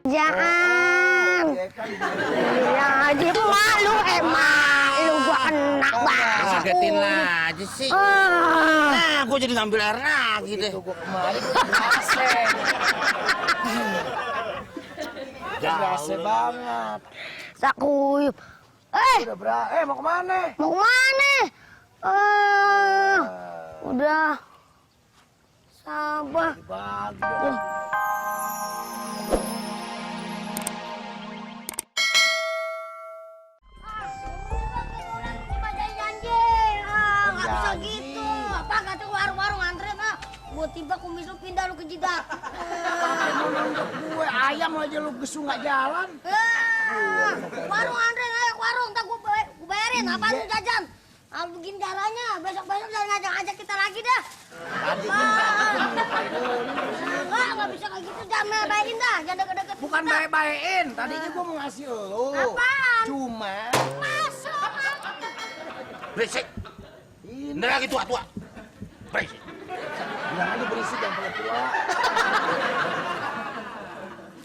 kerjaan. Iya, dia malu malu gua kena banget. Sagetin aja sih. Nah, gua jadi ngambil air lagi deh. Gua kemarin berhasil. Berhasil banget. Sakuyup. Udah mau kemana? Mau kemana? Udah. Sabar. Bagi dong. Nggak bisa gitu. Apa kata warung-warung antren buat tiba kumis lu pindah lu ke jidat. Gue ayam aja lu gesu nggak jalan. Warung antren ayo ke warung, ntar gue bayarin. Apa lu jajan? Begini caranya, besok-besok jangan ngajak-ngajak kita lagi dah. Nggak bisa kayak gitu, jangan bayarin dah, jangan deket-deket. Bukan baik-baikin, tadinya gue mau ngasih lu. Apaan? Cuma. Masuk. Berisik. Ini lagi tua-tua. Berisik. Bilang aja berisik yang tua.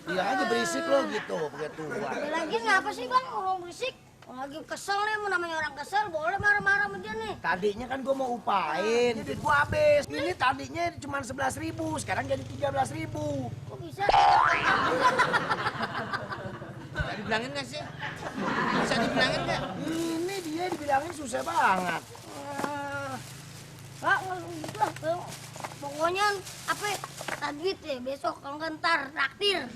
Bilang aja berisik lo gitu, pakai tua. Lagi ngapa sih bang, ngomong berisik? Lagi kesel nih, namanya orang kesel, boleh marah-marah sama dia nih. Tadinya kan gue mau upain, duit gue habis. Ini tadinya cuma 11.000, sekarang jadi 13.000. Kok bisa? Bisa dibilangin nggak sih? Bisa dibilangin nggak? Ini dia dibilangin susah banget. Pokoknya apa duit ya besok kalau nggak ntar traktir.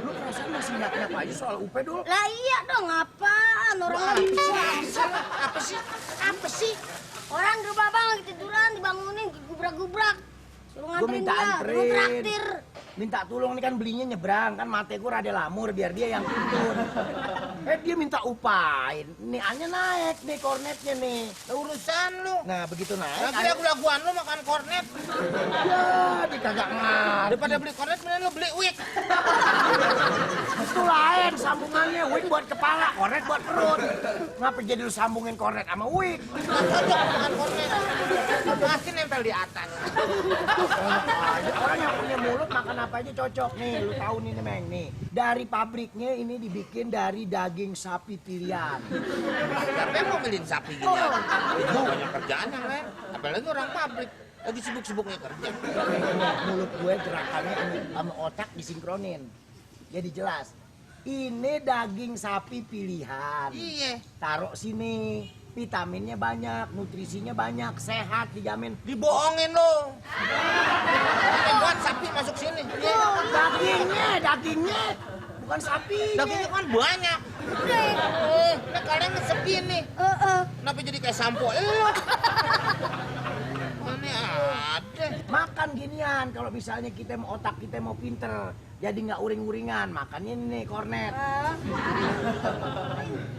Lu perasaan masih nyap-nyap aja soal UP dulu? Lah iya dong, apaan orang lagi bisa. Apa sih? Orang di babang lagi tiduran dibangunin gubrak-gubrak. Suruh Gue nganterin minta dia, lu anterin. traktir. Minta tolong nih kan belinya nyebrang, kan mate gue rada lamur biar dia yang tuntun. Dia minta upain. Nih hanya naik nih kornetnya nih. Urusan lu. Nah begitu naik. Lagi lagu-laguan lu makan kornet. Ya, dia kagak ngerti. Daripada beli kornet, mending lu beli wig. Itu lain sambungannya, wig buat kepala, kornet buat perut. Ngapa jadi lu sambungin kornet sama wig? Nggak cocok makan kornet. Pasti nempel di atas. Orang yang punya mulut makan apa aja cocok nih, lu tahu nih Meng nih. Dari pabriknya ini dibikin dari daging sapi pilihan. Siapa yang mau beliin sapi gini? Itu banyak kerjaan yang lain. Apalagi orang pabrik. Lagi sibuk-sibuknya kerja. Mulut gue gerakannya sama otak disinkronin. Jadi jelas. Ini daging sapi pilihan. Iya. Taruh sini. Vitaminnya banyak, nutrisinya banyak, sehat dijamin. Dibohongin lo. Buat sapi masuk sini. Dagingnya, bukan sapi. Dagingnya kan banyak. Nah kalian sepi nih. Kenapa jadi kayak sampo? Ini ada. Makan ginian, kalau misalnya kita mau otak kita mau pinter, jadi nggak uring-uringan, makannya ini kornet.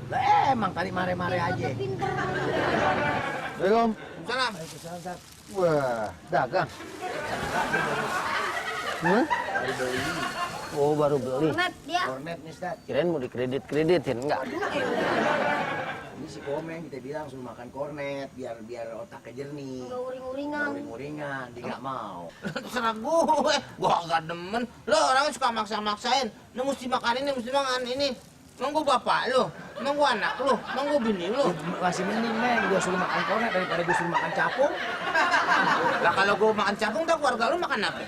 Lah emang kali mare-mare aja. Assalamualaikum. Salam. Wah, dagang. Hah? Oh, baru beli. Kornet dia. Kornet nih, Ustaz. Kirain mau dikredit-kreditin, enggak? Ini si Komeng kita bilang suruh makan kornet biar otaknya jernih. Nggak uring-uringan. Uring-uringan, dia nggak mau. Terserah gue gak demen. Lo orangnya suka maksa-maksain. Lo mesti makan ini, mesti makan ini. Emang gue bapak lo, emang gue anak lo, emang gue bini lo. Masih mending, Meng, gua suruh makan kornet daripada gua suruh makan capung. Lah kalau gue makan capung, tak keluarga lo makan apa?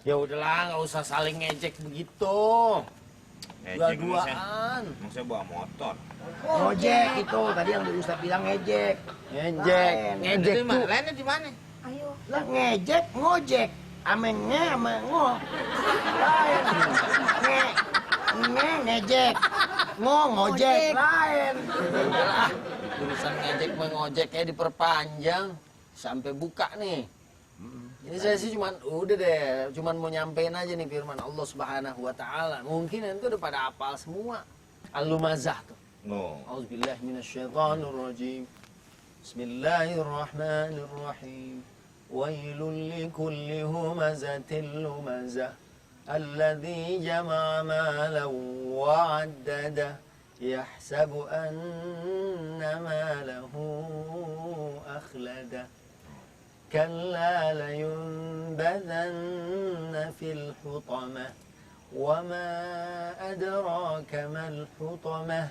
Ya udahlah, nggak usah saling ngejek begitu. Dua-duaan. Emang saya bawa motor. Ngojek itu, tadi yang Ustaz bilang ngejek. Ngejek, ngejek tuh. Lainnya di mana? Ayo. Lah ngejek, ngojek. Ame nge, ame ngo. Lain. Ngejek. Ngojek. Lain. Udahlah, urusan ngejek mengojeknya diperpanjang sampai buka nih. Ini saya sih cuman mau nyampein aja nih firman Allah Subhanahu wa taala. Mungkin itu udah pada hafal semua. Al-Lumazah tuh. No. Auzubillahi minasyaitonirrajim. Bismillahirrahmanirrahim. Wailul likulli humazatil lumazah. Alladzi jama'a malan wa 'addada. Yahsabu anna malahu akhlada. كلا لينبذن في الحطمة وما أدراك ما الحطمة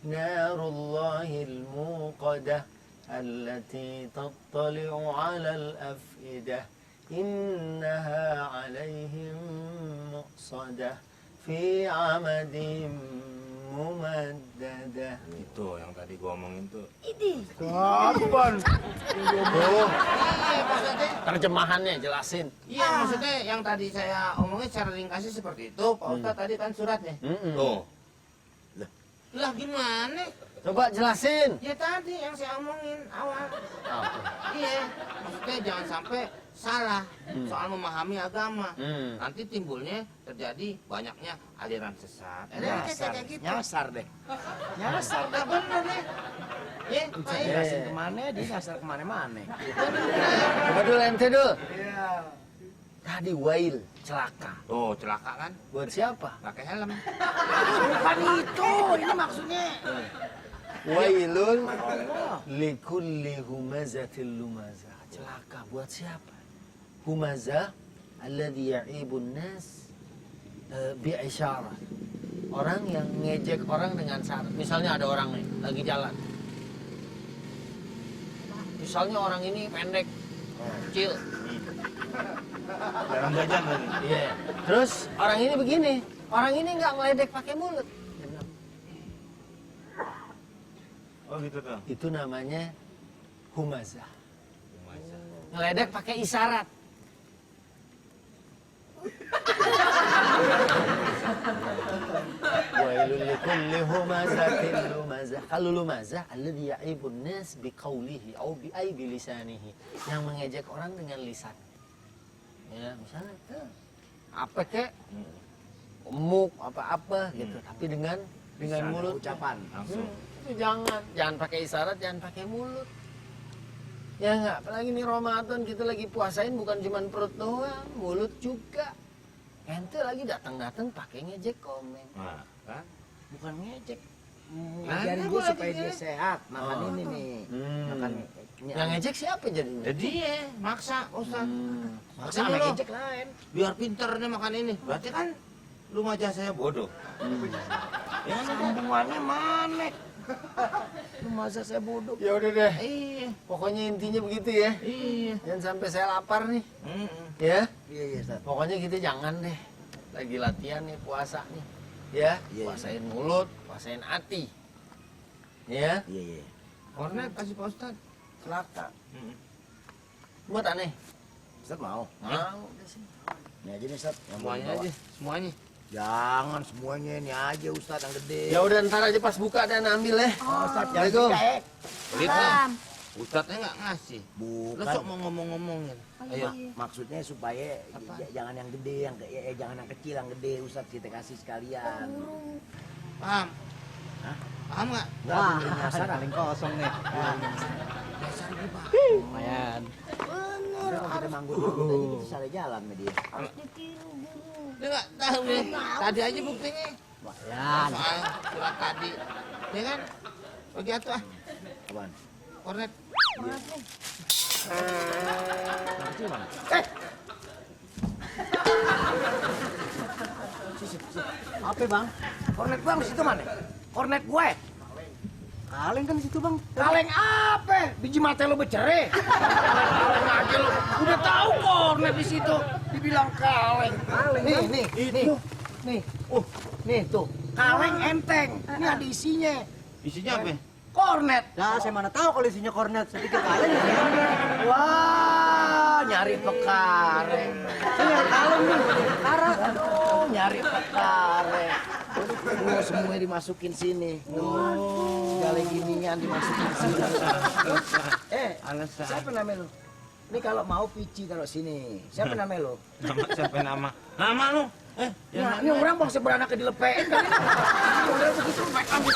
نار الله الموقدة التي تطلع على الأفئدة إنها عليهم مؤصدة في عمد ممددة. Itu yang tadi gua omongin tuh. Ini. Kapan? Tuh, Iya maksudnya. terjemahannya jelasin. Iya maksudnya yang tadi saya omongin secara ringkasnya seperti itu. Pak Ustadz tadi kan suratnya. Tuh. Lah gimana? Coba jelasin. Ya tadi yang saya omongin awal. Iya, maksudnya jangan sampai salah soal memahami agama. Nanti timbulnya terjadi banyaknya aliran sesat. Nyasar, Kayak gitu. nyasar deh. Nyasar Nah, deh. bener nih. Ya, Pak, ya. Jelasin kemana, dia nyasar kemana-mana. Coba dulu ente dulu. Tadi wail, celaka. Tuh, celaka kan? Buat siapa? Pakai helm. Bukan itu, ini maksudnya. Wailun likulli humazatil lumazah. Celaka buat siapa? Humazah alladhi ya'ibun nas bi'isyarah. Orang yang ngejek orang dengan syarat. Misalnya ada orang nih lagi jalan. Misalnya orang ini pendek, kecil. Dalam jajan lagi. Iya. Terus orang ini begini, orang ini nggak ngeledek pakai mulut. Dia bilang, Oh gitu tuh. itu namanya humazah. Ngeledek pakai isyarat. Wailul likulli humazatin lumazah. Kalau lumazah alladhi ya'ibun nas biqaulihi au bi lisanihi. Yang mengejek orang dengan lisan. Ya, misalnya apa kek? Umuk apa-apa gitu, tapi dengan mulut Ucapan. Langsung. Itu jangan pakai isyarat, jangan pakai mulut. Ya enggak, apalagi nih Ramadan kita lagi puasain bukan cuma perut doang, mulut juga. Ente lagi datang-datang pakai ngejek komen. Nah, kan? Bukan ngejek. Nah, Ngajarin ini gue gua supaya lagi dia ngejek. sehat. Makan ini nih. Makan ini. Yang ngejek siapa jadinya? Jadi ya, maksa Ustaz. Maksa Makanya sama lo, ngejek lain. biar pinter nih makan ini. Berarti kan lumajah saya bodoh. Ya sambungannya mana? Lu masa saya bodoh? Ya udah deh, Iya, pokoknya intinya begitu ya. iya. Jangan sampai saya lapar nih, Mm-mm. ya. Iya, iya, Ustaz. Pokoknya kita jangan deh, lagi latihan nih puasa nih, ya. Iya, Puasain mulut, puasain hati, ya. Iya, iya. Kornet kasih Pak Ustaz. Celaka. Buat aneh. Ustaz mau? Mau udah sih. Ini aja nih, Ustaz. Yang mau Semuanya dibawa. aja, semuanya. Jangan semuanya ini aja Ustaz yang gede. Ya udah ntar aja pas buka dan ambil ya. Oh, Ustaz, jangan Assalamualaikum. tiga, Pelit lah. Salam. Ustadznya nggak ngasih. Lo Bukan. sok mau ngomong-ngomongin. Ayo. Maksudnya supaya jangan yang gede, jangan yang kecil, yang gede Ustaz kita kasih sekalian. Paham? Hah? Paham nggak? Wah, nyasar Paling kosong nih. Dasar gue Pak. Lumayan. Bener, Udah kalau kita manggut aja kita salah jalan sama dia. harus ditiru dulu. Dia nggak tahu nih. Tadi aja buktinya. Lumayan. Soal surat tadi. Ya kan? Bagi atuh ah. Apaan? Kornet. Maaf nih. Yang kecil mana? Apa bang? Kornet bang situ mana? Kornet gue. Kaleng kan di situ bang. Kaleng apa? Biji mata lo becere. Kaleng aja lo. Udah tahu kornet di situ. Dibilang kaleng. Kaleng, Nih, Bang. nih, nih. Nih. Nih tuh. Kaleng enteng. Ini ada isinya. Isinya apa? Kornet. Nah, saya mana tahu kalau isinya kornet. Saya pikir kaleng. Wah, nyari pekareng. Saya kaleng nih. Karena. Aduh, nyari pekareng. Oh, semuanya dimasukin sini. Segala ginian dimasukin sini. Siapa namanya lu? Ini kalau mau pici taruh sini. Siapa namanya lu? Nama siapa nama? Nama lu? Nah, ini orang bangsa beranak dilepein kan? Udah begitu, baik ambil.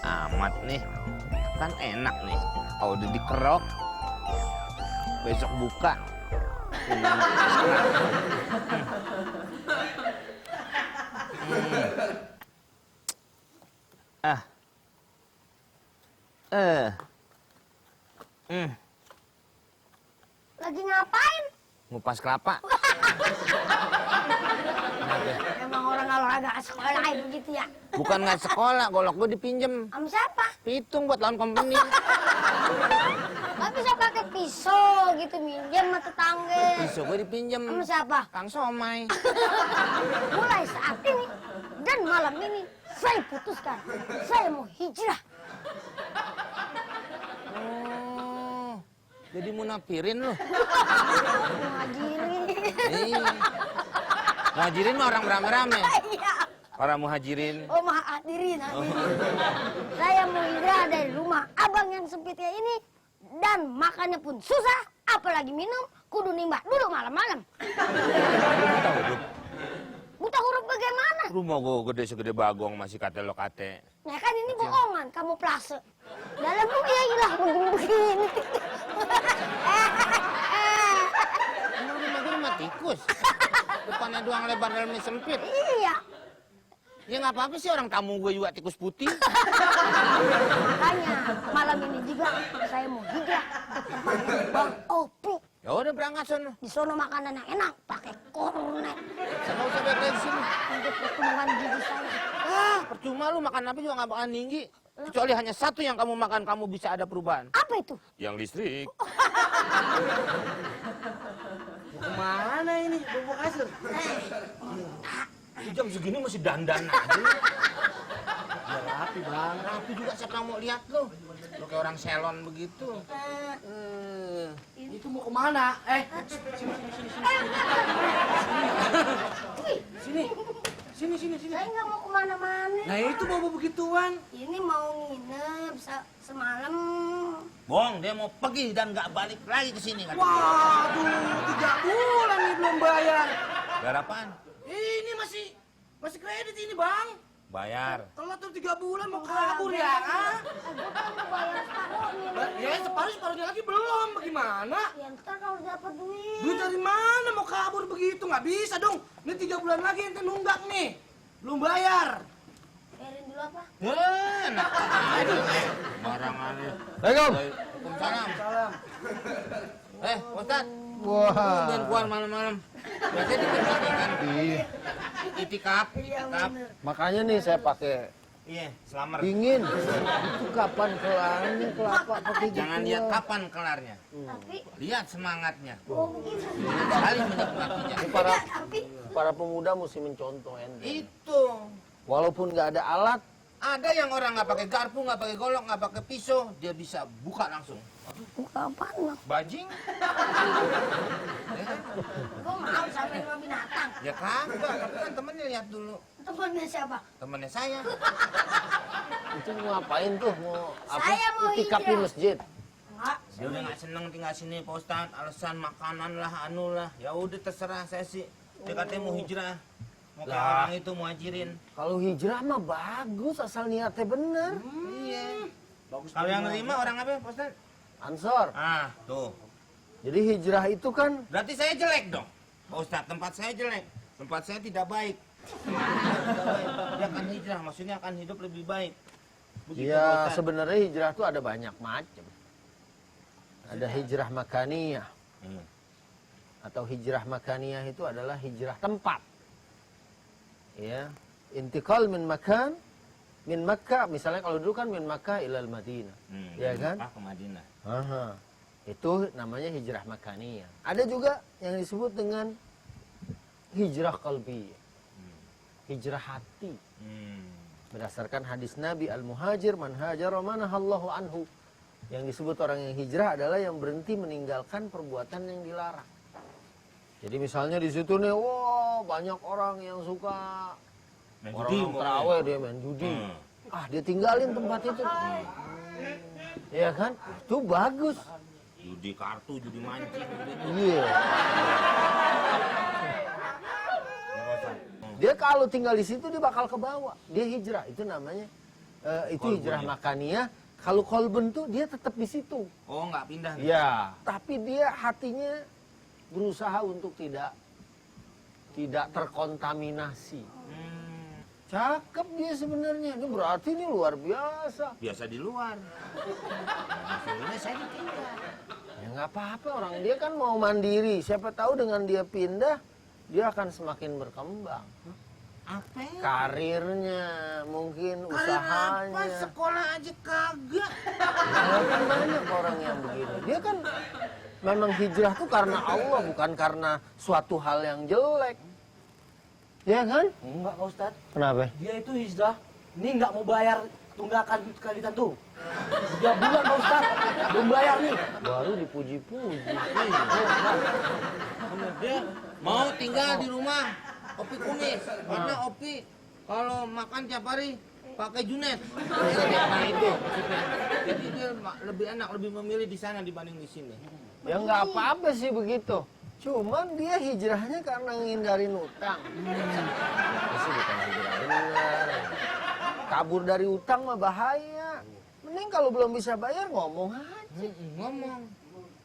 Amat nih. Kan enak nih. Kalau udah dikerok. Besok buka. Ah. Lagi ngapain? Ngupas kelapa. Emang orang kalau agak sekolah begitu ya. Bukan nggak sekolah, golok gue dipinjem. Sama siapa? Pitung buat lawan company. Gak bisa pakai pisau gitu minjem sama tetangga. Pisau gue dipinjem. Sama siapa? Kang Somai. Mulai saat ini dan malam ini saya putuskan saya mau hijrah. Oh, jadi munafirin lu. Muhajirin. Iya. Muhajirin mah orang beramai-ramai. Iya. Orang muhajirin. Oh hadirin. Saya mau hijrah dari rumah abang yang sempit kayak ini dan makannya pun susah, apalagi minum kudu nimbah dulu malam-malam. Buta huruf bagaimana? Rumah gue gede segede bagong masih kate lo kate. Ya kan ini bohongan, kamu plase. Dalam rumah ya ilah begini. Rumah gue rumah tikus. Depannya doang lebar, dalamnya sempit. Iya. Ya nggak apa-apa sih, orang tamu gue juga tikus putih. Makanya malam ini juga saya mau hijrah ke tempatnya Bang Opi. Ya udah berangkat sono. Di sono makanan yang enak, pakai kornet Sama usah balik di sini. untuk pertumbuhan gigi saya. Ah, percuma lu makan apa juga nggak bakalan tinggi. Kecuali hanya satu yang kamu makan, kamu bisa ada perubahan. Apa itu? Yang listrik. Kemana ini? Bobo kasur. Jam segini masih dandan aja. Ya rapi bang. Rapi juga, siapa yang mau lihat lu? Lu kayak orang salon begitu. Itu mau kemana? Sini. Saya nggak mau kemana-mana. Nah itu bobo begituan. Ini mau nginep semalam. Bohong, dia mau pergi dan nggak balik lagi ke sini. Waduh, 3 bulan nih belum bayar. Bayar apaan? Ini masih kredit ini bang. Bayar. Telat tuh 3 bulan mau kabur ya? Gue kan mau bayar separuhnya. Ya separuhnya lagi belum. Bagaimana? Ya ntar kalau dapat duit. Duit dari mana mau kabur begitu? Nggak bisa dong. Ini 3 bulan lagi ente nunggak nih. Belum bayar. Bayarin dulu apa? Enak aja. Barang aja. Assalamualaikum. Waalaikumsalam. Salam. Ustad. Wah. Biar keluar malam-malam. Biasanya dikerjakan kan? Iya. Itikaf. Makanya nih saya pakai Iya, selamar. dingin. Itu kapan kelarnya kelapa pakai gitu? Jangan lihat kapan kelarnya. Tapi, Lihat semangatnya. oh begitu. Sekali menikmatinya. Ini para Tapi, para pemuda mesti mencontoh ente. Itu. Walaupun nggak ada alat, Ada yang orang nggak pakai garpu, nggak pakai golok, nggak pakai pisau, dia bisa buka langsung. buka apaan bang? Bajing? Gue mau sampai rumah binatang. Ya kagak, tapi kan temennya lihat dulu. Temennya siapa? Temennya saya. itu mau ngapain tuh? Mau apa? Saya mau Itikaf di hijrah. masjid. Enggak. Dia udah nggak seneng tinggal sini Pak Ustadz, alasan makanan lah, anu lah. Ya udah terserah saya sih. Dia katanya mau hijrah. Mau kayak Lah. orang itu muhajirin. Kalau hijrah mah bagus asal niatnya bener. Iya. Kalau yang nerima orang apa Pak Ustadz? Ansor. Ah, tuh. Jadi hijrah itu kan Berarti saya jelek dong. Pak Ustadz, tempat saya jelek. Tempat saya tidak baik. Dia akan hijrah, maksudnya akan hidup lebih baik. Begitu, Pak ya Ustadz. sebenarnya hijrah itu ada banyak macam. Ada hijrah makaniyah. Hmm. Atau hijrah makaniyah itu adalah hijrah tempat. Ya, intikal min makan min Makkah, misalnya kalau dulu kan min Makkah ilal Madinah. Ya dari kan? Mekah ke Madinah. Aha. Itu namanya hijrah makaniyah. Ada juga yang disebut dengan hijrah qalbiyah. Hijrah hati. Berdasarkan hadis Nabi al-muhajir man hajara manahallahu anhu. Yang disebut orang yang hijrah adalah yang berhenti meninggalkan perbuatan yang dilarang. Jadi misalnya di situ nih, wah banyak orang yang suka Main orang judi, yang terawih dia main judi. Ah dia tinggalin tempat itu. Ya kan? Itu bagus. Judi kartu, judi mancing. Iya. Dia kalau tinggal di situ dia bakal ke bawah. Dia hijrah. Itu namanya itu Kolbun hijrah ya? makaniyah. Kalau kolbun tuh dia tetap di situ. Oh, nggak pindah. Ya, tapi dia hatinya berusaha untuk tidak terkontaminasi. Cakep dia sebenarnya. Ini berarti ini luar biasa. Biasa di luar. Maksudnya saya ditinggal. Ya nggak apa-apa, orang dia kan mau mandiri. Siapa tahu dengan dia pindah, dia akan semakin berkembang. Apa? Karirnya, mungkin usahanya. Apa? Sekolah aja kagak. Ya, kan banyak orang yang begini. Dia kan memang hijrah tuh karena Allah, bukan karena suatu hal yang jelek. Ya kan? Enggak Pak Ustad. Kenapa? Dia itu hijrah. Ini nggak mau bayar tunggakan kalian tuh. 3 bulan Pak Ustad. Belum bayar nih. Baru dipuji-puji. Dia mau tinggal di rumah Opi Kumis. Karena Opi kalau makan tiap hari pakai Junet. Nah itu maksudnya. Jadi dia lebih enak, lebih memilih di sana dibanding di sini. Ya nggak apa-apa sih begitu. Cuman dia hijrahnya karena ngindarin utang. Itu bukan hijrah benar. Kabur dari utang mah bahaya. Mending kalau belum bisa bayar ngomong aja. Ngomong.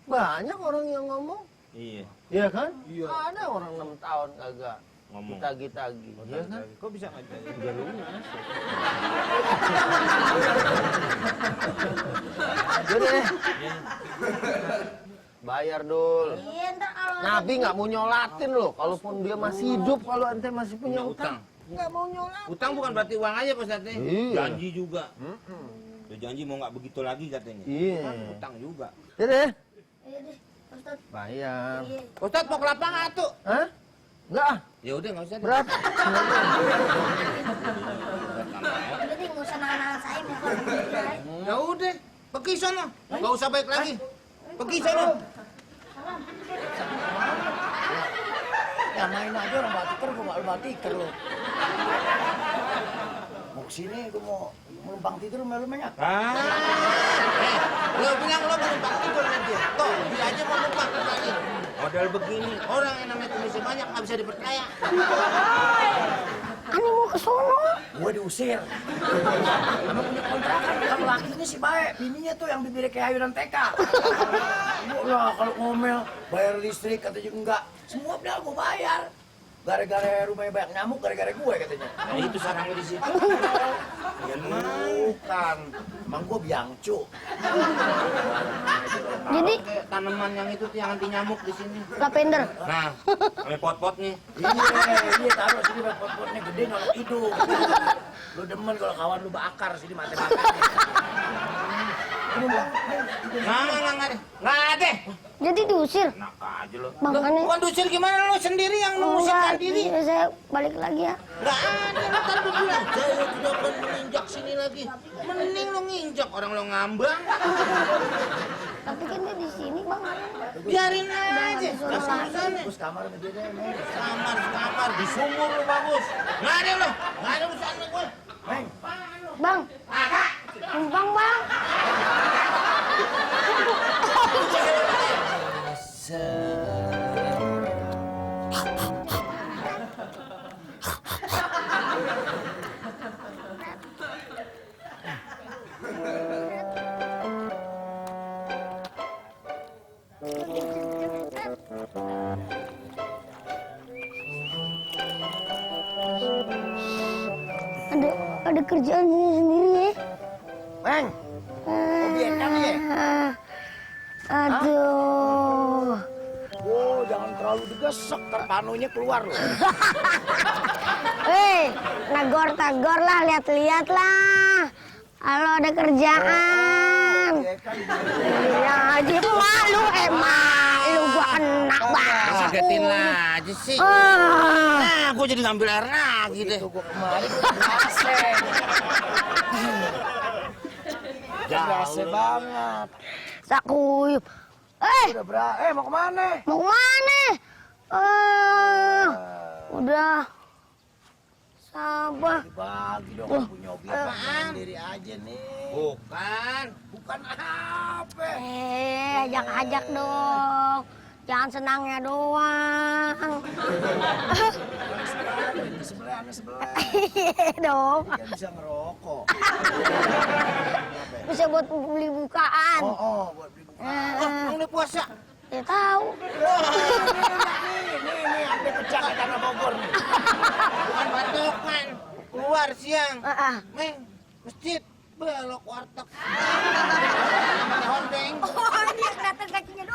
Banyak orang yang ngomong. Iya. Iya kan? Iya. Ada orang 6 tahun kagak Ngomong. ditagi-tagi. Iya kan? Kok bisa ngajak? Udah lunas. Jadi bayar dul. Iya, ntar kalau Nabi nggak mau nyolatin loh. Kalaupun dia masih hidup, kalau ente masih punya Punya utang, utang. nggak mau nyolatin. Utang bukan berarti uang aja Pak Ustadz. Iya. Janji juga. Dia janji mau nggak begitu lagi katanya. Iya. Kan utang juga. Jadi Iya deh, Ustaz. bayar. Iya. Pak Ustadz mau kelapa nggak tuh? Hah? Enggak ah. Ya udah nggak usah. deh. Berapa? Jadi nggak usah nahan-nahan saya, mau keluar. Ya udah, pergi sono. Nggak usah baik lagi. Pergi sono. Ya main aja orang batiker, gue gak batiker lo. Mau kesini, gue mau numpang tidur sama lu banyak. Lo bilang lo mau numpang tidur nanti. Tuh, dia aja mau numpang tadi. Model begini, orang yang namanya komisi banyak nggak bisa dipercaya. Ani mau ke sono. Gue diusir. Emang punya kontrakan, kalau lakinya sih baik. Bininya tuh yang bibirnya kayak ayunan TK. Gue lah kalau ngomel, bayar listrik katanya enggak. Semua bilang gue bayar. Gara-gara rumahnya banyak nyamuk, gara-gara gue katanya. Nah, itu sarangnya di situ. Bukan, emang gue biangcu. Jadi Kayak tanaman yang itu tuh yang anti nyamuk di sini. lavender. Nah, sama pot-pot nih. Iya taruh sini pot-potnya gede nolok hidup. Lu demen kalau kawan lu bakar sini mati-mati. Nggak deh. Nggak deh. Jadi diusir. Enak aja lo. Bang, aneh. Bukan diusir gimana lo sendiri yang mengusirkan diri. Iya, saya balik lagi ya. Nggak ada, lo kan dulu aja lo tidak akan menginjak sini lagi. Mending lo nginjak orang lo ngambang. Tapi kan dia di sini, Bang. Biarin aja. disuruh Nggak lagi. urusannya. Terus kamar sama dia deh, Meng. Kamar, di sumur lo bagus. Nggak ada lo, nggak ada urusan sama gue. Meng, Bang, numpang, Bang. Ada kerjaannya sendiri ya. Meng, hobi enak ya? Aduh. Oh, jangan terlalu digesek, ntar panunya keluar loh. Hei, nagor-tagor lah, lihat-lihat lah. Kalau ada kerjaan. Ya kan, Iya, aja malu, malu gua kena banget. Kagetin aja sih. Ah, Nah, gue jadi ngambil air lagi deh. itu gua kemarin berase. Berase banget. sakuyup. Udah mau kemana? Mau kemana? Udah. Sabar. Bagi dong, punya hobi apa sendiri aja nih. Bukan. Bukan apa? Ajak-ajak dong. Jangan senangnya doang. Sebelah. Dong. Dia bisa ngerokok. Bisa buat beli bukaan. Oh, buat beli buku. Oh, ini puasa. Ya tahu. Nih, sampai pecah karena Bogor nih. Bukan patokan. Keluar siang. Meng, masjid. Belok warteg. Hondeng. Oh, dia kelihatan kakinya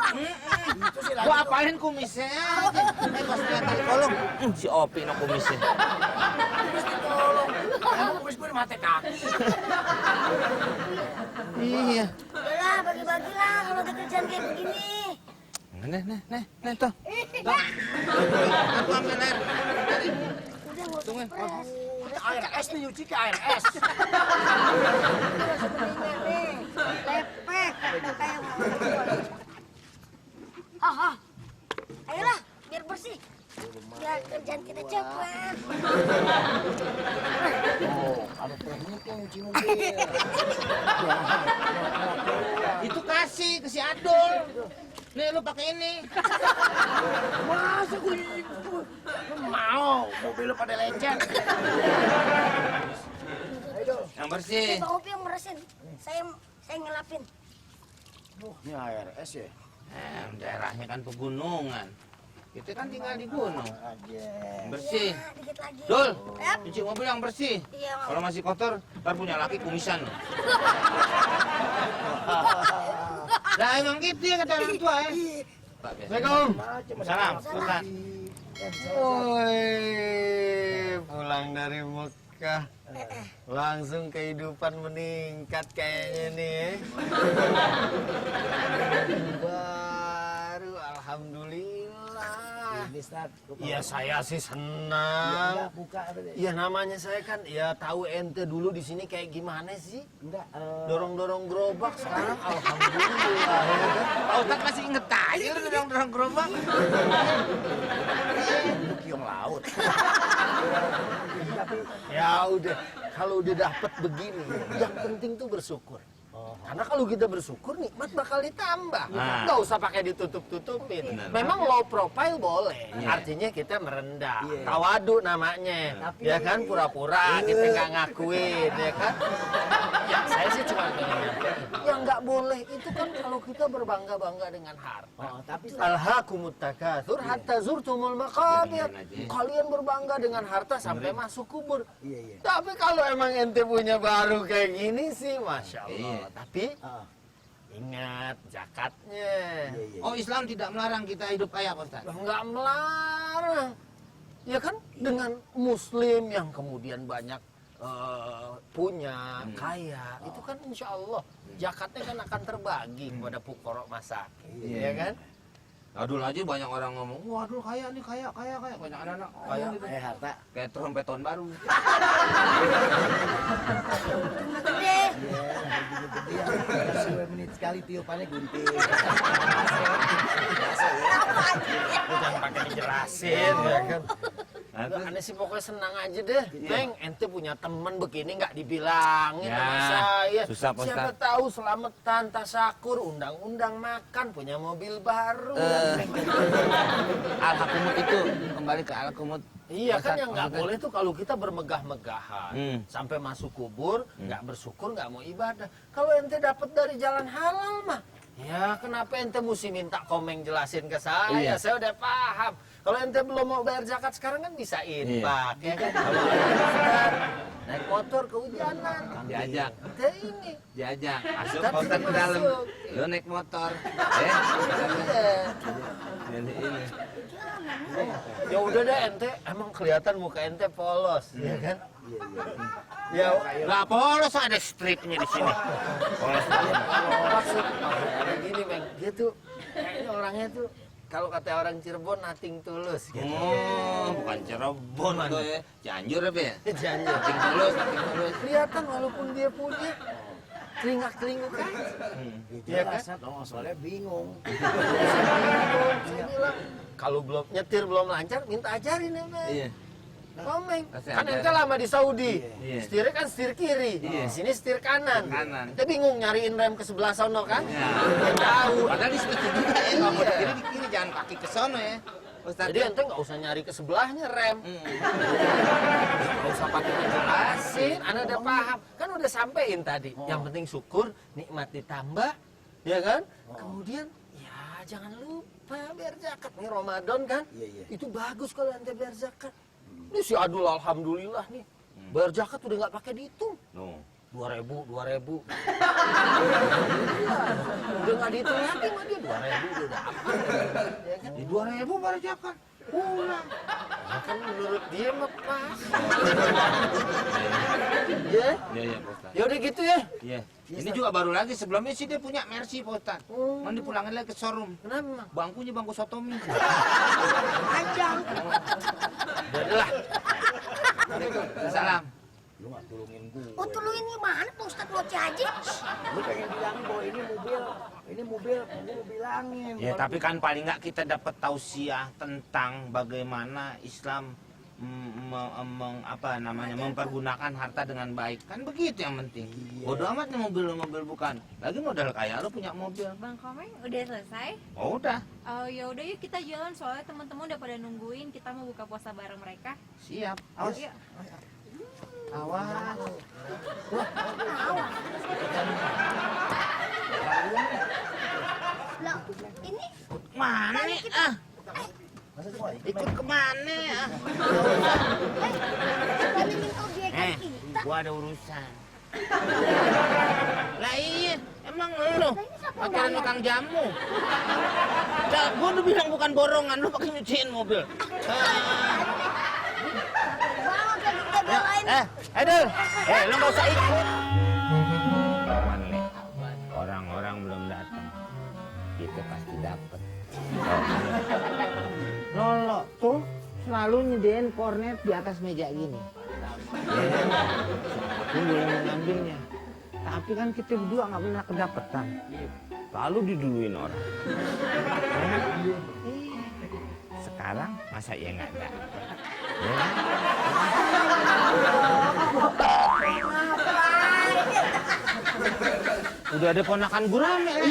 Apalin kumisnya aja. Pas lihat dari kolong, si Opi no kumisnya. Kumis ditolong. Emang kumis gue mati kaki. Iya. Udahlah, bagi-bagilah kalau ada kerjaan kayak begini. Nih, tuh. Aku ambil air. Udah nggak usah Tunggu. stres. Kita air es nih, nyuci ke air es. Udah sebenarnya nih, lepek kata kayak ayolah, biar bersih. Biar kerjaan kita cepat. Oh, ada tekniknya nyuci mobil. Itu kasih ke si Adul. Nih lu pakai ini. Masa gue mau mobil lu pada lecet. Ayo, Yang bersih. Bang Opi yang meresin. Saya ngelapin. ini air es ya. Daerahnya kan pegunungan. Kita kan tinggal di gunung. Aja. Bersih. Ya, dikit lagi. Dul, Yap. cuci mobil yang bersih. Iya, Bang. Kalau masih kotor, ntar punya laki kumisan. Nah emang gitu ya kata orang tua ya. Assalamualaikum. Salam. Salam. Woi, pulang dari Mekah. Langsung kehidupan meningkat kayaknya nih. Baru, alhamdulillah. Ini Ustaz. Ya saya sih senang. Enggak buka apa deh. Ya namanya saya kan ya tahu ente dulu di sini kayak gimana sih? Enggak. Dorong-dorong gerobak sekarang alhamdulillah. Ya kan? Pak Ustadz masih inget aja lu dorong gerobak. Kiong laut. Ya udah, kalau udah dapet begini, yang penting tuh bersyukur. Karena kalau kita bersyukur, nikmat bakal ditambah. Nah. Nggak usah pakai ditutup-tutupin. Benar. Memang low profile boleh. Iya. Artinya kita merendah. Iya. Tawadu namanya. Tapi- Ya kan, pura-pura kita nggak ngakuin. Ya kan? Ya saya sih cuma pengen nyampein. Yang nggak boleh itu kan kalau kita berbangga-bangga dengan harta. Oh, tapi Alhaakumut takatsur hatta zurtumul maqabir. Dengerin aja. Kalian berbangga dengan harta sampai masuk kubur. Iya, iya. Tapi kalau emang ente punya baru kayak gini sih, masya Allah. Iya. Tapi Ah, ingat zakatnya. iya, iya. Oh Islam tidak melarang kita hidup kaya Pak Ustadz. Nggak melarang. Ya kan dengan Muslim yang kemudian banyak punya, kaya, itu kan insya Allah zakatnya kan akan terbagi kepada fuqara masakin, ya kan? Adul aja banyak orang ngomong, wah Adul kaya nih, kaya. Banyak anak-anak kaya gitu. Kayak harta. Kayak trompet tahun baru. Gede. Iya, 10 menit sekali tiupannya gunting. Jangan pakai dijelasin, ya kan? Aneh sih pokoknya senang aja deh. Neng, ente punya temen begini nggak dibilangin Ya, sama saya. susah, Pak Siapa Ustadz. tahu selamatan, tasakur, undang-undang makan, punya mobil baru. Al-Hakumut itu kembali ke Al-Hakumut. Iya kan Ustadz, yang nggak maksudnya- boleh tuh kalau kita bermegah-megahan sampai masuk kubur, nggak bersyukur, nggak mau ibadah. Kalau ente dapat dari jalan halal mah, ya kenapa ente mesti minta komeng jelasin ke saya? Iya. Saya udah paham. Kalau ente belum mau bayar zakat sekarang kan bisa infak, ya kan? Kalau naik motor kehujanan, Diajak. ente ini. Diajak. Masuk Ustadz, Pak Ustadz ke dalam. masuk. Lu naik motor. Iya. Ini. Ya udah deh ente, emang kelihatan muka ente polos, ya kan? Ya, Lah polos ada stripnya di sini. Polos. maksud ada gini Bang, dia tuh kayaknya orangnya tuh kalau kata orang Cirebon nating tulus gitu. Oh, bukan Cirebon tuh ya. Cianjur apa ya? Jangan Nating tulus. kelihatan walaupun dia punya telinga-telinga kan. Iya kan? Soalnya bingung. Saya bilang kalau belum nyetir belum lancar minta ajarin ya Bang. Iya. Komeng. Kasih Kan ajarin. ente lama di Saudi. Iya. Setirnya kan setir kiri. Iya. Di sini setir kanan. Kanan. Kita bingung nyariin rem ke sebelah sono kan? Iya. Nggak tahu. Padahal di situ juga ya. Kalau mau Iya. di kiri di kiri, jangan kaki ke sono ya. Ustadz. Jadi ente nggak usah nyari ke sebelahnya rem. Nggak usah pakai ngejelasin, Anda udah paham. Kan udah sampein tadi. Yang penting syukur, nikmat ditambah, ya kan? Kemudian, ya jangan lupa bayar zakat. Nih Ramadan kan? Iya, iya. Itu bagus kalau ente bayar zakat. Ini si Adul alhamdulillah nih. Bayar zakat udah nggak pakai dihitung. No. 2.000. Udah nggak dihitung lagi mah dia 2.000 udah apa? Ya kan? Di 2.000 baru jakan. Pulang. Ya kan menurut dia mah pas. Ya? Iya, Pak Ustadz. Ya udah gitu ya. Iya. Ini juga baru lagi, sebelumnya sih dia punya Mercy, Pak Ustadz. Mau dipulangin lagi ke showroom. Kenapa, Mang? Bangkunya bangku sotomi. Panjang. Udahlah. Salam. Lu nggak tolongin gue. Oh tolongin gimana Pak Ustadz Moci Haji? Lu pengen bilangin bahwa ini mobil, gue mau bilangin. Ya, tapi kan paling nggak kita dapat tausiah tentang bagaimana Islam mempergunakan harta dengan baik. Kan begitu yang penting. Bodoh amat nih mobil bukan. Lagi modal kaya lu punya mobil. Bang Komeng udah selesai? Oh, udah. Oh ya udah yuk kita jalan soalnya teman-teman udah pada nungguin kita mau buka puasa bareng mereka. Siap. Awas. Yuk. Awas. Lah ini Mana nih? Ah, Masa semua ikut kemana? Ah. bandingin objek kita. Gua ada urusan. Lah iya, emang lu pacaran sama Kang Jamu. Lah, gua udah bilang bukan borongan, lu pakai nyuciin mobil. Banget kan kita belain. Edel, lu nggak usah ikut. Orang-orang belum datang, kita pasti dapat. Lolo tuh selalu nyediain kornet di atas meja gini. Aku boleh mengambilnya. Tapi kan kita berdua nggak pernah kedapetan. Lalu diduluin orang. Sekarang masa iya nggak ada? Ya. Udah ada ponakan gurame lah.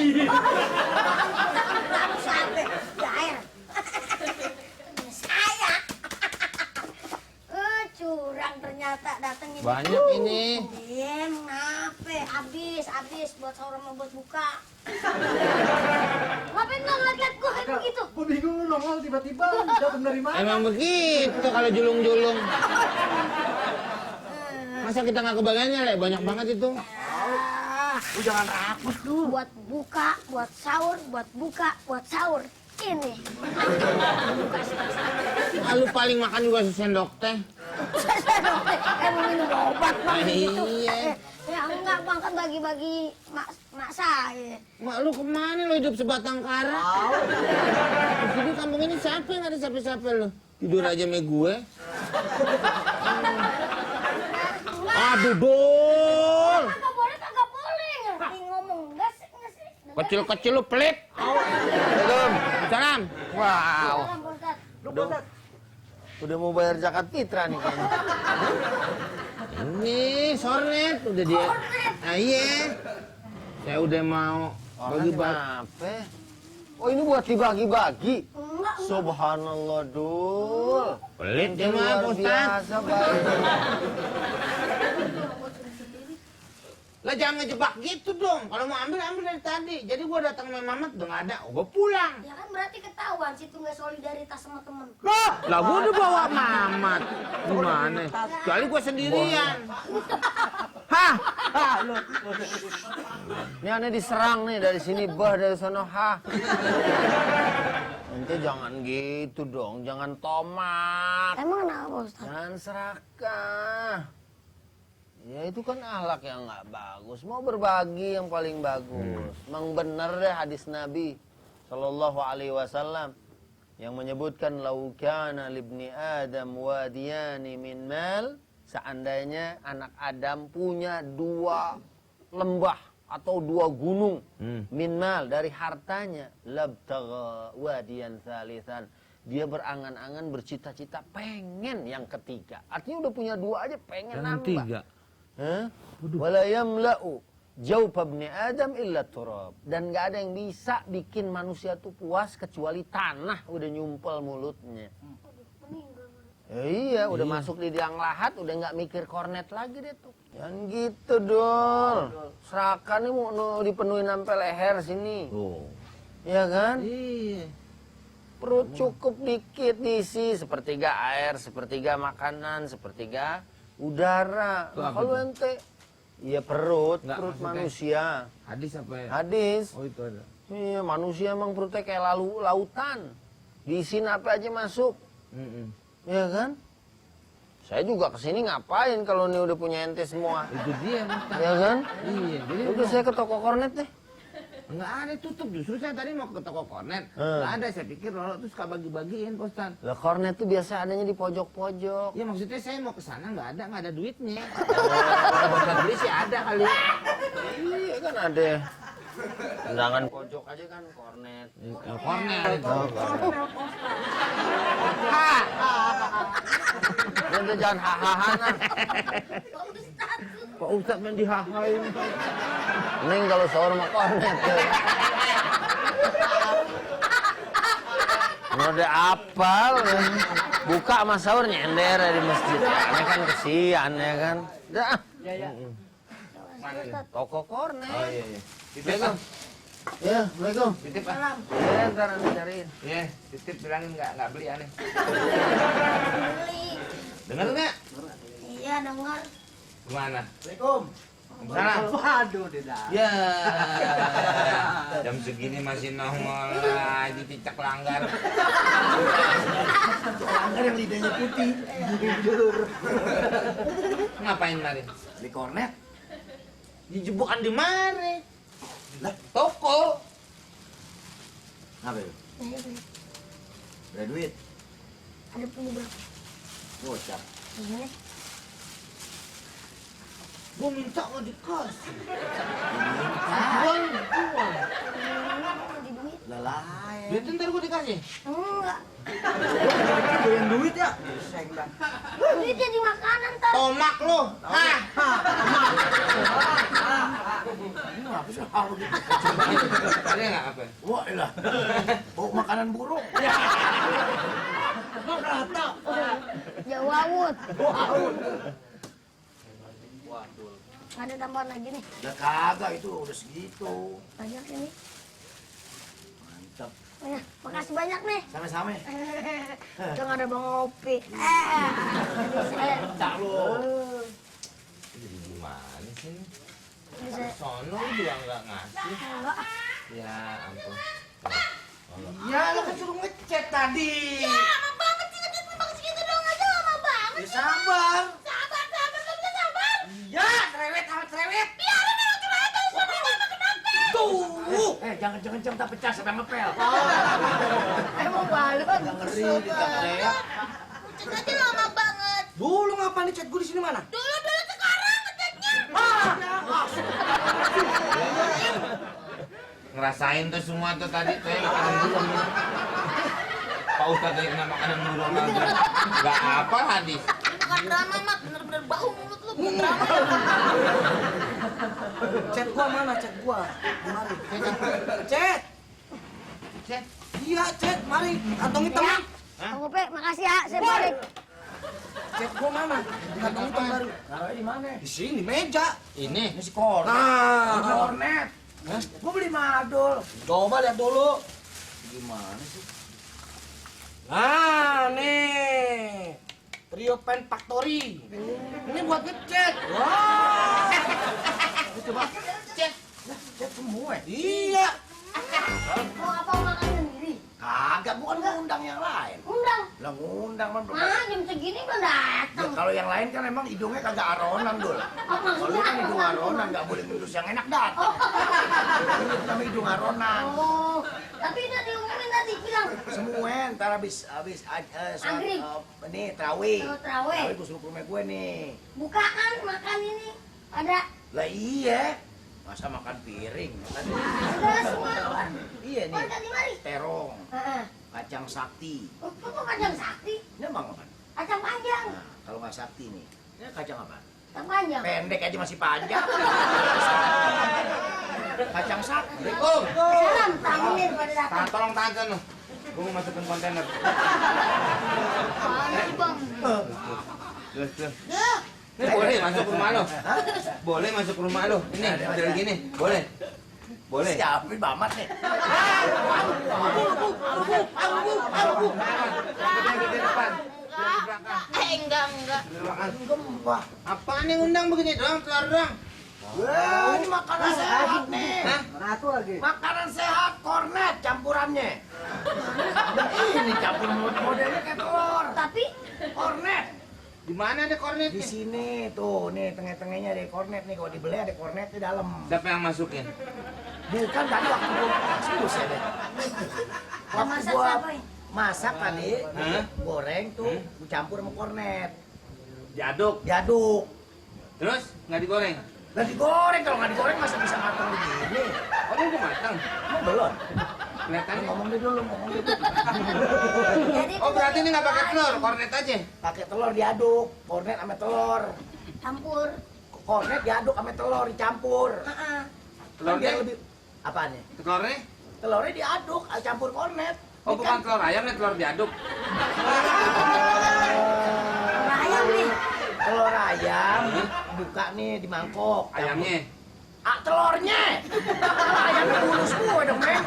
Siapa? Jair. Saya. Curang ternyata datengin. Banyak ini. Iya, ngapain? Habis buat sahur sama buat buka. Ngapain nggak ngeliat gue kayak begitu? Gue bingung lu nongol tiba-tiba datang dari mana? Emang begitu kalau julung-julung. Masa kita nggak kebagiannya, Le? Banyak banget itu. Lu jangan rakus lu. Buat buka, buat sahur, buat buka, buat sahur. Ini. Buka Ah, lu paling makan juga sendok teh. Emang minum obat bang gitu. Iya. Ya enggak bang kan bagi-bagi mak saya. Mak lu kemana lu hidup sebatang kara? Di sini kampung ini siapa yang ada siapa-siapa lu? Tidur aja sama gue. Aduh, Dul. Kagak boleh. Ngerti ngomong enggak sih? Kecil-kecil lu pelit. Salam. Salam. Wow. Salam, Pak Ustadz. Lu Ustaz, Udah mau bayar zakat fitrah nih kayaknya. Ini sornet udah dia. Nah, iya. Saya udah mau bagi-bagi. Apa? Oh ini buat dibagi-bagi. Enggak, Subhanallah Dul. Pelit dia mah, Luar Pak Ustaz. biasa baik. Lah jangan ngejebak gitu dong. Kalau mau ambil dari tadi. Jadi gua datang sama Mamat udah nggak ada. Gua pulang. ya kan berarti ketahuan situ nggak solidaritas sama temen. Lah gua udah bawa Mamat. Gimana? Kecuali gua sendirian. Hah? Ini aneh diserang nih dari sini bah dari sana ha. Ente jangan gitu dong, jangan tomat. Emang kenapa Ustaz? Jangan serakah. Ya itu kan akhlak yang nggak bagus. Mau berbagi yang paling bagus. Memang benar deh hadis Nabi Shallallahu Alaihi Wasallam yang menyebutkan laukana libni Adam wadiyani min mal. Seandainya anak Adam punya 2 lembah atau 2 gunung min mal dari hartanya, labtagha wadiyan salisan. Dia berangan-angan bercita-cita pengen yang ketiga. Artinya udah punya 2 aja pengen nambah. Wala yamla'u jawfa ibni Adam illa turab. Dan gak ada yang bisa bikin manusia tuh puas kecuali tanah udah nyumpel mulutnya. Iya, udah masuk di liang lahat, udah nggak mikir kornet lagi deh tuh. Jangan gitu dong. Serakan ini mau dipenuhin sampai leher sini. Iya kan? Iya. Perut cukup dikit diisi, sepertiga air, sepertiga makanan, sepertiga udara. Nah, kalau ente Iya perut, Nggak, perut maksudnya? manusia. Hadis apa ya? Hadis. Oh itu ada. Iya, manusia emang perutnya kayak lautan. Diisiin apa aja masuk. Iya kan? Saya juga kesini ngapain kalau ini udah punya ente semua. Itu dia Ustaz. Iya kan? Iya, jadi Udah saya ke toko kornet deh. nggak ada tutup. Justru saya tadi mau ke toko kornet. Hmm. Nggak ada, saya pikir Lolo tuh suka bagi-bagiin Pak Ustaz. Lah kornet tuh biasa adanya di pojok-pojok. Ya maksudnya saya mau ke sana nggak ada duitnya. Kalau Ustaz beli sih ada kali. Iya kan ada. Tendangan pojok aja kan kornet. Kornet itu. Udah jangan hahaha nah. Pak Ustaz main dihahain. Mending kalau sahur sama kornet ya. Udah apal ya. Buka sama sahur nyender di masjid. Ini kan kesian ya kan. Dah. Toko kornet. Oh iya iya. Titip Assalamualaikum. Ya, Assalamualaikum. Titip Pak. Ya, ntar nanti cariin. Iya, titip bilangin nggak beli aneh. Beli. Dengar nggak? Iya dengar. Kemana? Assalamualaikum. Sana. Waduh, tidak. Ya. Jam segini masih nongol aja cicak langgar. Pelanggar yang lidahnya putih. Jujur. Ngapain tadi? Di kornet. Dijebukan di mana? Lah, Toko. apa itu? Saya beli. Ada duit. Ada punya berapa? Bocah. Ini. Gua minta nggak dikasih. Buang. Lagi duit? Lelai. Duit ntar gua dikasih. Enggak. Doyan duit ya? Duitnya di makanan ntar. Tomak lo. Hah. Ini apa sih? Ah, begitu. Ada nggak apa? Wah, ilah. Bau makanan burung. Rata. Jawawut. Wow. Ada tambahan lagi nih. Udah kagak itu udah segitu. Banyak ini. Mantap. Oh ya, makasih banyak nih. Sama-sama. Jangan ada bang ngopi. Jadi saya, Tak lo. Gimana sih? jadi saya Sono juga nggak ngasih. enggak. Ya ampun. Ya, lo kan suruh ngechat tadi. Ya, lama banget sih ngechat bang segitu dong aja lama banget. Ya sabar. Sabar, sabar, nggak bisa sabar. Ya, cerewet amat cerewet. Biarin dulu cerewet tuh sama mama kenapa? Tuh. Jangan kenceng tak pecah sampai ngepel. Emang balon. Gak ngeri diteriak. Cek aja lama banget. Dulu ngapain nih chat gue di sini mana? Dulu sekarang ngechatnya. Ngerasain tuh semua tuh tadi tuh yang makanan burung. Pak Ustadz tadi kena makanan burung lagi. Nggak apa hadis. Bukan drama mat, bener-bener bau mulut lu. Bukan drama. Chat gua mana chat gua? Mari. Chat. Chat. Iya chat, mari. Kantong hitam. Ya. Bang Gope, makasih ya, saya balik. Chat gua mana? Kantong hitam baru. Taruhnya di mana? Di sini meja. Ini. Ini si kornet. Nah, kornet. Gua beli madul. Coba lihat dulu. Gimana sih? Nah, nih. Trio Pen Factory. Ini buat ngechat. Wah. Coba chat. Chat semua. Iya. Mau apa makan sendiri? Kagak, bukan ngundang yang lain. Undang. Lah ngundang kan belum. Ah, jam segini belum Ya, datang. kalau yang lain kan emang hidungnya kagak aronan, Dul. Kalau lu kan hidung aronan, nggak boleh ngurus yang enak datang. Ini namanya hidung aronan. Oh, tapi udah diumumin tadi bilang. Semua ntar habis Maghrib. ini terawih. Oh, terawih. Gue suruh ke rumah gue nih. Bukaan makan ini. Ada. Lah iya. Masa makan piring? Ada semua. Iya Oh, nih. tadi mari. Terong, Heeh. kacang sakti. Oh, kok kacang sakti? Ini emang apa? Kacang panjang. Nah, kalau nggak sakti nih, ini kacang apa? Kacang panjang. Pendek aja masih panjang. Kacang sakti. Oh, Salam, tamunya pada datang. tolong tahan loh. Gue mau masukin kontainer. Mana sih, Bang? Terus. Duh. Ini boleh masuk ke rumah lo. Boleh masuk ke rumah lo. Ini model gini. Boleh. Boleh. Siapin Mamat nih. Enggak. Gembah. Apaan yang undang begini doang, telur doang? Wah, ini makanan sehat nih. Satu lagi. Makanan sehat, kornet campurannya. Ini campur modelnya kayak telur. Tapi Kornet. Di mana ada Di kornetnya? sini tuh, nih tengah-tengahnya ada kornet nih. Kalau dibeli ada kornet di dalam. Siapa yang masukin? Bukan tadi waktu gua serius ya deh. Waktu masak gua siapa ya? masak tadi, Hah? goreng tuh, gua campur sama kornet. Diaduk. Diaduk. Terus nggak digoreng? Nggak digoreng, kalau nggak digoreng masa bisa matang begini? Oh ini udah matang. Emang belum? Kelihatannya. Ngomong dulu, ngomong dulu. jadi Oh berarti ini nggak pakai telur, kornet aja. Pakai telur diaduk, kornet sama telur. campur. Kornet diaduk sama telur dicampur. Heeh. Kan Telurnya? biar lebih apaan ya? Telurnya? Telurnya diaduk, campur kornet. Oh bukan telur ayam, ini telur diaduk. Ayam nih. Telur ayam buka nih di mangkok. Ayamnya. Ah, telurnya. Ayamnya bulus gue dong, men.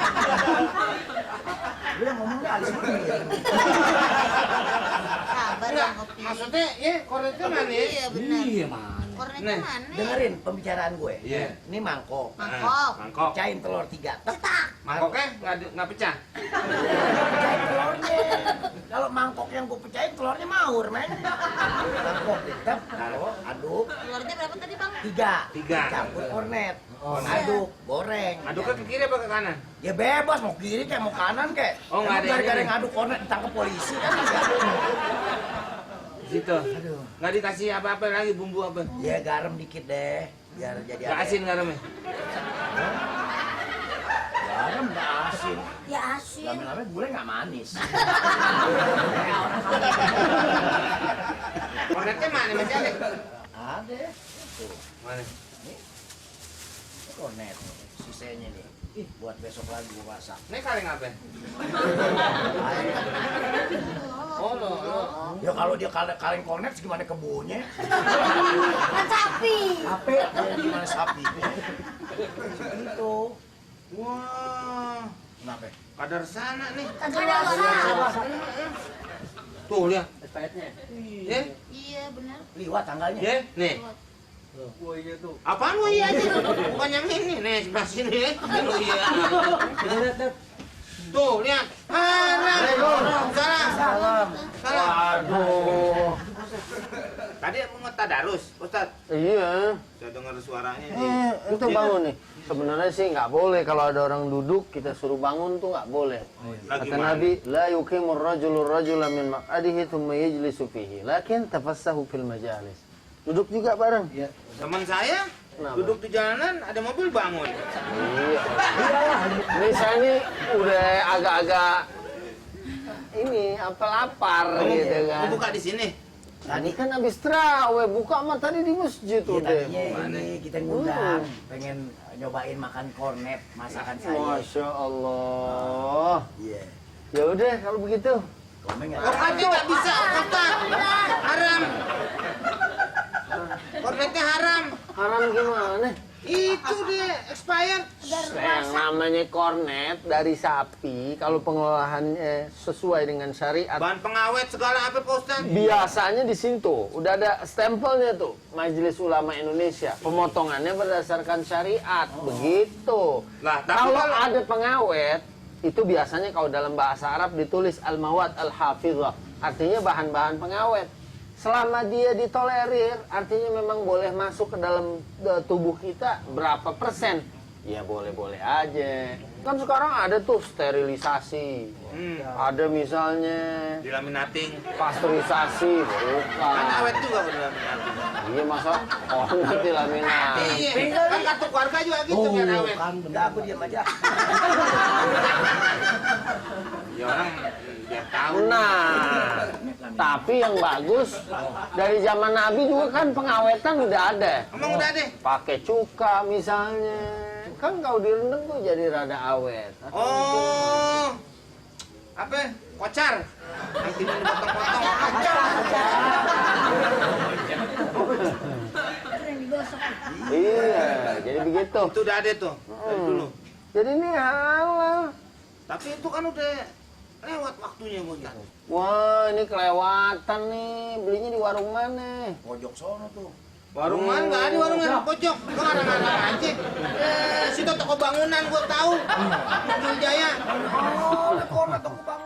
Lu yang ngomongnya alis banget. Sabar Enggak, Bang Kopi. maksudnya ya kornetnya mana ya? Iya benar. Iya, man. Kornetnya Nih, mana? Dengerin pembicaraan gue. Iya. Ini mangkok. Mangkok. Mangkok. Pecahin telur 3. Cetak. Mangkoknya nggak pecah. Pecahin telurnya. Kalau mangkok yang gue pecahin telurnya maur, men. Mangkok tetap kalau aduk Telurnya berapa tadi Bang? 3. Tiga. Campur kornet. Aduk, goreng. Aduknya ke kiri apa ke kanan? Ya bebas mau kiri kayak mau kanan kayak. Oh, nggak ada yang gara-gara ini. ngaduk kornet ditangkap polisi kan enggak. Situ. Nggak dikasih apa-apa lagi bumbu apa? Ya garam dikit deh biar jadi Nggak asin garamnya? Garam nggak asin. Ya asin. Lama-lama gulai nggak manis. Kornetnya mana masih ada? Ada. Tuh, Mana? ini kornet sisanya nih. Ih, buat besok lagi gua masak. Ini kaleng apa? Oh lo. Ya kalau dia kaleng kornet gimana kebunnya? Kan sapi. Ape gimana sapi? Segitu. Wah, Kenapa? kadar sana nih. Kadar sana. Tuh lihat. Expirednya. Ya, Iya benar. Liwat tanggalnya. ya, nih. Oh iya tuh. Apaan lu iya aja? Bukan yang ini, nih sebelah sini ya. Lu iya. Lihat. Tuh lihat. Salam. Aduh. Tadi mau ngetadarus, Ustaz. Iya. Saya dengar suaranya nih. Itu bangun nih. Sebenarnya sih nggak boleh kalau ada orang duduk kita suruh bangun tuh nggak boleh. Lagi Kata mana? Nabi, la yuqimur rajulur rajula min maq'adihi thumma yajlisu fihi, lakin tafassahu fil majalis. Duduk juga bareng. Iya. Teman saya Kenapa? duduk di jalanan ada mobil bangun. Iya. Ini saya ini udah agak-agak ini apa lapar gitu kan. Mau buka di sini. Tadi kan habis terawih, buka mah tadi di masjid Iya udah. tadinya ini kita ngundang, pengen nyobain makan kornet masakan saya. Masya Allah. Iya. Ya udah kalau begitu. Komen nggak? Kornetnya nggak bisa, Ustaz. Haram. Kornetnya haram. Haram gimana? Itu deh, expired. Yang namanya kornet dari sapi, kalau pengelolaannya sesuai dengan syariat, Bahan pengawet segala apa, Pak Ustaz? biasanya di situ udah ada stempelnya tuh, Majelis Ulama Indonesia. Pemotongannya berdasarkan syariat, begitu. Lah, tapi Kalau kalau- ada pengawet, itu biasanya kalau dalam bahasa Arab ditulis al-mawad al-hafizah, artinya bahan-bahan pengawet. Selama dia ditolerir, artinya memang boleh masuk ke dalam tubuh kita berapa persen. Ya boleh-boleh aja. Kan sekarang ada tuh sterilisasi. Ada misalnya Dilaminating. pasteurisasi, Kan bukan. awet juga dilaminating. Iya masa nanti laminat. Iya, kan kartu keluarga juga gitu kan awet. Enggak, aku diam aja. Ya orang biar tahu. Nah, tapi yang bagus dari zaman Nabi juga kan pengawetan udah ada. Emang udah deh. Pakai cuka misalnya. Kan kalau direndam tuh jadi rada awet. Oh. Apa? Kocar. Yang ini dipotong-potong. Iya, jadi begitu. Itu udah ada tuh. Dari dulu. Jadi ini halal. Tapi itu kan udah lewat waktunya, Bang. Wah, ini kelewatan nih. Belinya di warung mana? Pojok sono tuh. Warung mana? Nggak ada warung yang pojok. Lo ngarang-ngarang aja. Situ toko bangunan gua tahu. Jul Jaya. Oh, toko bangunan.